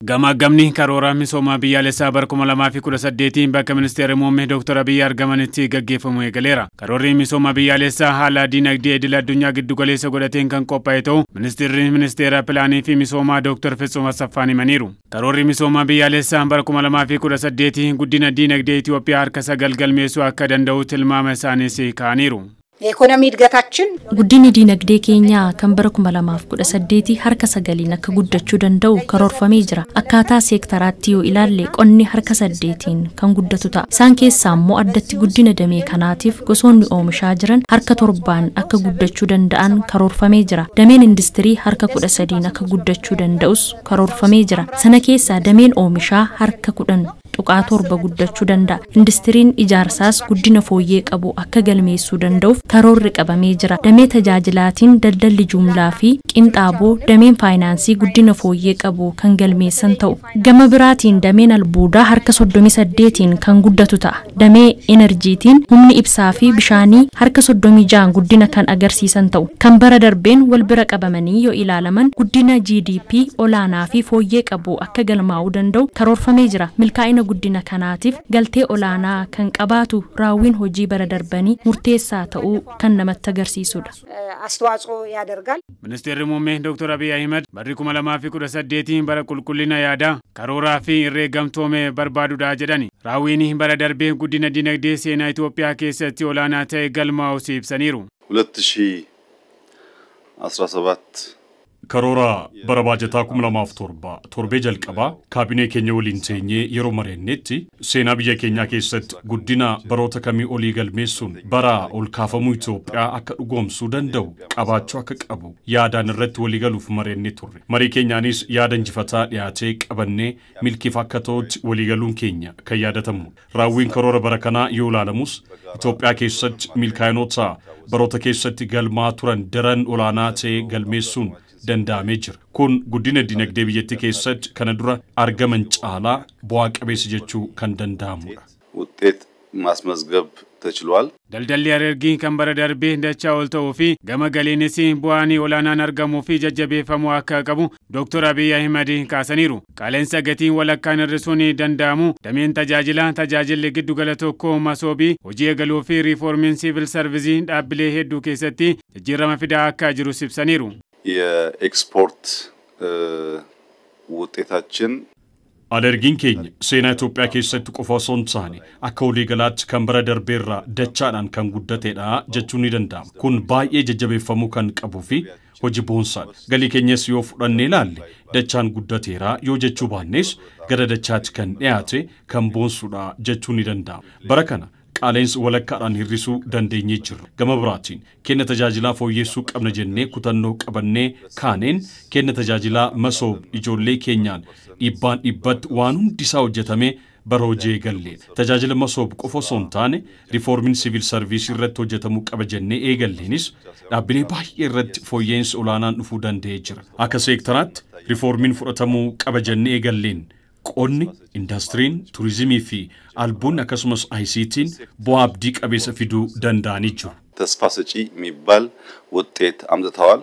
Gamaggamni karoora misoomaa biyyaalessaa bara 2018 bakka ministeerri muummee Dr. Abiyyi argamanitti gaggeeffamu eegaleera. Karoorri misoomaa biyyaalessaa haala dinagdee idil addunyaa giddu galeessa godhateen kan qophaa'e ta'u ministeerri ministeera pilaanii fi misoomaa Dr. Fitsum Asaffaan himaniiru. Karoorri misoomaa biyyaalessaa bara 2018 guddina dinagdee Itoophiyaa harka 9 galmeessuu akka danda'u tilmaama isaaniis kaa'aniiru. የኢኮኖሚ እድገታችን Guddinni diinagdee keenyaa kan bara 2018 harka 9 akka guddachuu danda'u karoorfamee jira. Akkaataa seektaraatti yoo ilaalle qonni harka 8 kan guddatu ta'a. Isaan keessaa immoo addatti guddina damee kanaatiif gosoonni oomishaa jiran harka 7 akka guddachuu danda'an karoorfamee jira. Dameen industirii harka 13 akka guddachuu danda'us karoorfamee jira. Sana keessaa dameen oomishaa harka 10.7 guddachuu danda'a. Industiriin ijaarsaas guddina fooyyee qabu akka galmeessuu danda'uuf karoorri qabamee jira. Damee tajaajilaatiin daldalli jumlaa fi qinxaaboo dameen faayinaansii guddina fooyyee qabu kan galmeessan ta'u. Gama biraatiin dameen albuudaa harka 38 kan guddatu ta'a. Damee enerjiitiin humni ibsaa fi bishaanii harka 36 guddina kan agarsiisan ta'u. Kan bara darbeen wal bira qabamanii yoo ilaalaman guddina GDP olaanaa fi fooyyee qabu akka galmaa'uu danda'u karoorfamee jira. Milkaa'ina guddina kanaatiif galtee olaanaa kan qabaatu raawwiin hojii bara darbanii murteessaa ta'uu kan namatti agarsiisudha. አስተዋጽኦ ያደርጋል። Ministeerri muummee Dr. Abiy Ahmed barri 2018 bara qulqullina yaadaa karooraa fi irree gamtoome barbaadudha jedhani. Raawwiin bara darbee guddina dinagdee seenaa Itoophiyaa keessatti olaanaa ta'e galmaa'us ibsaniiru. 2017 Karoora bara baajataa 2007 torbee jalqabaa kaabinee keenya waliin teenyee yeroo mareennetti seenaa biyya keenyaa keessatti guddina baroota kamii olii galmeessuun bara ol kaafamuu Itoophiyaa akka dhugoomsuu danda'u qabaachuu akka qabu yaadaan irratti walii galuuf mareennee turre. Marii keenyaanis yaada injifataa dhiyaatee qabannee milkiif akka ta'utti walii galuun keenya kan yaadatamudha. Raawwiin karoora bara kanaa yoo ilaalamus Itoophiyaa keessatti milkaa'inoota baroota keessatti galmaa turan daran olaanaa ta'e galmeessuun danda'amee jira. Kun guddina dinagdee biyyattii keessatti kana dura argaman caalaa bu'aa qabeessa jechuu kan danda'amudha. ውጤት ማስመዝገብ ተችሏል። Daldalli Harargee kan bara darbee dachaa ol ta'uu fi gama galiinis bu'aan olaanaan argamuu fi jajjabeeffamuu akka qabu Dr. Abiy Ahmed kaasaniiru. Qaala'insa gatii walakkaan hir'isuun danda'amu dameen tajaajilaa tajaajilli giddu gala tokko masoobii hojii eegaluu fi riiformiin siivil sarvisii dhaabbilee hedduu keessatti jijjiirama fidaa akka jiru ibsaniiru. የኤክስፖርት ውጤታችን Alergiin keenya seenaa Itoophiyaa keessatti qofa osoo hin taane akka waliigalaatti kan bara darbeerraa dachaadhaan kan guddatedha jechuun ni danda'ama. Kun baay'ee jajjabeeffamuu kan qabuu fi hojii boonsaadha. Galii keenyas yoo fudhannee ilaalle dachaan guddateera yoo jechuu baannes gara dachaatti kan dhiyaate kan boonsuudha jechuun ni danda'ama. Bara kana qaala'insa walakkaadhaan hir'isuu dandeenyee jirra. Gama biraatiin kenna tajaajilaa fooyyessuu qabna jennee kutannoo qabannee kaaneen kenna tajaajilaa masoob ijoollee keenyaan dhibbaan dhibbatti waan hundisaa hojjetamee bara hojii eegallee. Tajaajila masoob qofa osoo hin taane riiformiin siviil sarviisii irratti hojjetamuu qaba jennee eegalleenis dhaabbilee baay'ee irratti fooyya'insi olaanaan dhufuu danda'ee jira. Akka seektaraatti riiformiin fudhatamuu qaba jennee eegalleen qonni, indastiriin, turizimii fi albuun akkasumas ICT'n bu'aa abdii qabeessa fiduu danda'anii jiru. ተስፋ ሰጪ የሚባል ውጤት አምጥተዋል።